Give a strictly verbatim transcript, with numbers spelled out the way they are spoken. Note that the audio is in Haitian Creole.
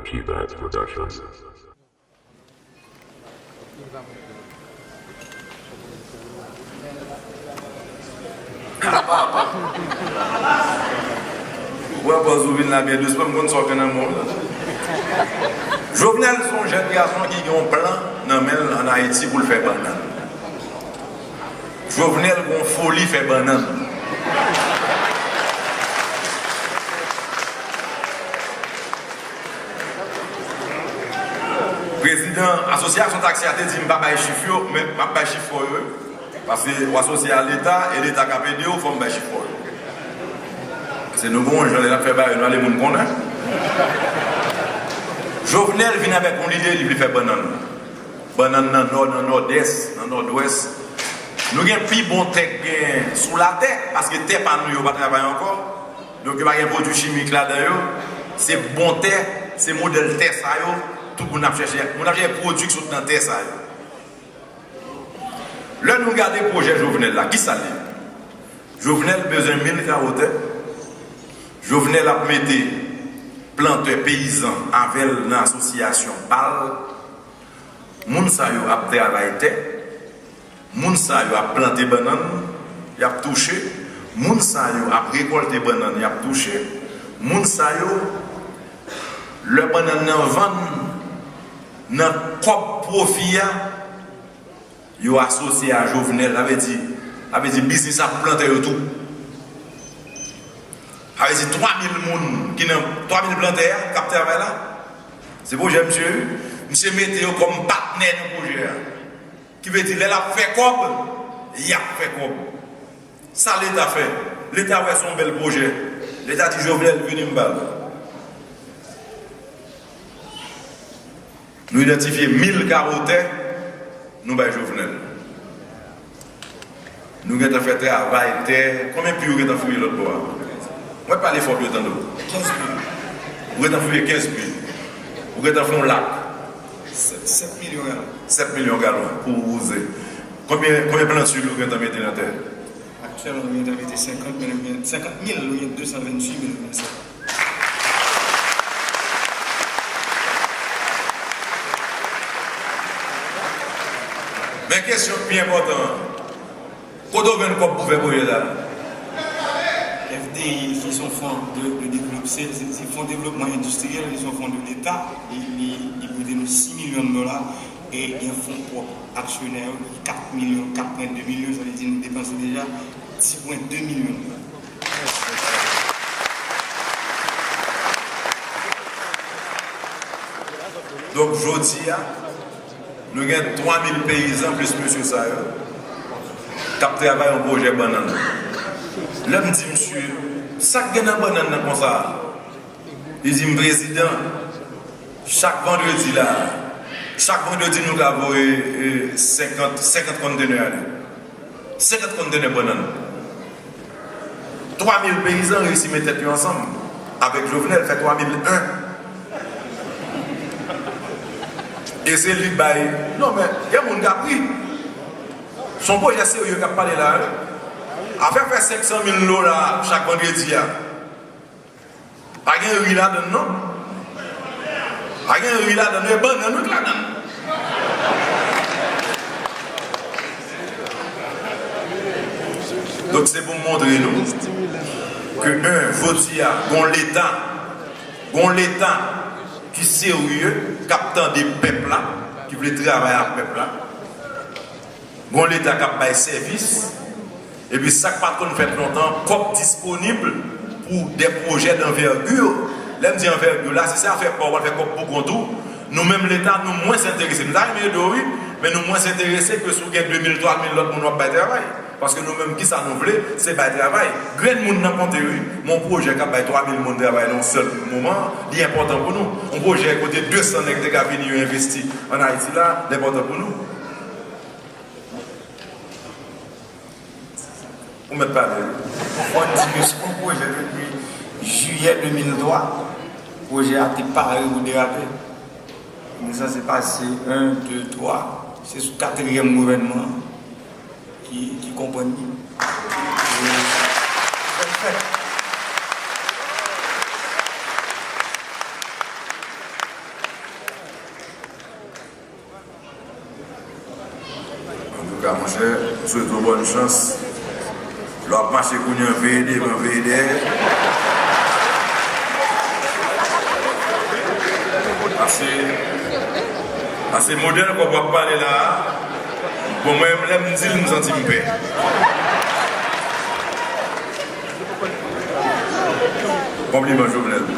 T-Bat Production. Ou wè pòz ou vin la byen dousman, m konn sa w gen nan men w la. Jovenel se yon jèn gason ki gen yon plan nan men l ann Ayiti pou l fè bannann. Jovenel gen yon foli fè bannann. Prezidan Asosyasyon Taksi a te di m pa bay chif yo, men m ap bay chif fò yo, wi. Paske w asosye a Leta, e Leta k ap ede w, fò m bay chif fò yo. Paske nou gen yon jan lè n ap fè bagay, nou ale moun konnen. Jovenel vin avèk yon lide, li vle fè bannann. Bannann nan Nò, nan Nòdès, nan Nòdwès. Nou gen pi bon tè k gen sou latè, paske tè pa nou yo pa travay ankò. Donk, yo pa gen pwodui chimik ladan yo. Se bon tè, se modèl tè sa yo, tout moun ap chèche. Moun ap chèche pwodui k sot nan tè sa yo. Lè nou gade pwojè Jovenel la, kisa l ye? Jovenel bezwen mil kawo tè. Jovenel ap mete plantè peyizan avè l nan asosyasyon pa l. Moun sa yo ap travay tè. Moun sa yo ap plante bannann, y ap touche. Moun sa yo ap rekòlte bannann, y ap touche. Moun sa yo, lè bannann nan vann, nan kòb pwofi a, yo asosye a Jovenel, sa vle di, sa vle di biznis ap plantè yo tou. Sa vle di twa mil moun ki nan, twa mil plantè a k ap travay la, se pwojè misye wi. Misye mete yo kòm patnè nan pwojè a. Ki vle di lè l ap fè kòb, y ap fè kòb. Sa Leta fè? Leta wè se yon bèl pwojè. Leta di Jovenel vini m ba l. Nou idantifye mil kawo tè, nou bay Jovenel. Nou gentan fè travay tè. Konbyen pi ou gentan fouye lòt bò a? Mwen pale fò pou yo tande w. Kenz pi. Ou gentan fouye kenz pi. Ou gentan fè yon lak. Sèt milyon galon. Sèt milyon galon pou wouze. Konbyen, konbyen planti ou gentan mete nan tè? Aktyèlman, nou gentan mete senkant, men nou gen senkant mil, nou gen de san venntuit mil nou gen. Men kesyon ki pi enpòtan an, kote w jwenn kòb pou fè pwojè sa a? F D I, ki se yon fon de, de devlop-, se, se, se fon devlopman endistriyèl, ki se yon fon de Leta, li, li, li prete nou sis milyon dola, e gen fon pwòp aksyonè yo, ki kat milyon, kat pwen de milyon, sa vle di nou depanse deja dis pwen de milyon dola. Donk, jodi a, nou gen twa mil peyizan plis mesye sa yo k ap travay yon pwojè bannann. Lè m di misye, "Sa k gen nan bannann nan konsa?" Li di m, "Prezidan, chak vandredi la, chak vandredi nou ka voye, e, senkant, senkant konntenè ale." Senkant konntenè bannann. Twa mil peyizan reyisi met tèt yo ansanm avèk Jovenel, fè twa mil en. E se li k bay. Non, men, gen moun k ap ri. Se yon pwojè serye k ap pale la, wi. Afè fè senk san mil dola chak vandredi a. Pa gen ri ladann, non. Pa gen ri ladann, non. E bannann wi k ladann. Donk, se pou m montre nou ke, en, jodi a, gon Leta, gon Leta ki serye, k ap tande pèp la, ki vle travay ak pèp la. Gon Leta k ap bay sèvis, epi sa k pa t konn fèt lontan, kòb disponib pou de pwojè danvègi. Lè m di anvègi la, si se afè pa w, w al fè kòb pou kont ou, nou menm Leta, nou mwens enterese. Nou ta renmen ede w, wi, men nou mwens enterese ke si w gen de mil, twa mil lòt moun w ap bay travay. Paske nou menm, kisa nou vle? Se bay travay. Grenn moun nan konte, wi. Men yon pwojè k ap bay twa mil moun travay nan yon sèl moman, li enpòtan pou nou. Yon pwojè kote de san nèg te ka vini yo envesti ann Ayiti la, li enpòtan pou nou. Ou mèt pale, wi. Fò n di ke se yon pwojè depi jiyè de mil twa, pwojè a te pare pou derape. Li sanse pase en, de, twa. Se sou katriyèm gouvènman an ki, ki konprann li. E, fèt, fèt. Monchè, m swete w bòn chans. Lè w ap mache kounye an, veye devan, veye dèyè. Paske, paske modèl kòb w ap pale la a, bon, mwen menm, lè m di l, m santi m pè. Konpliman, Jovenel.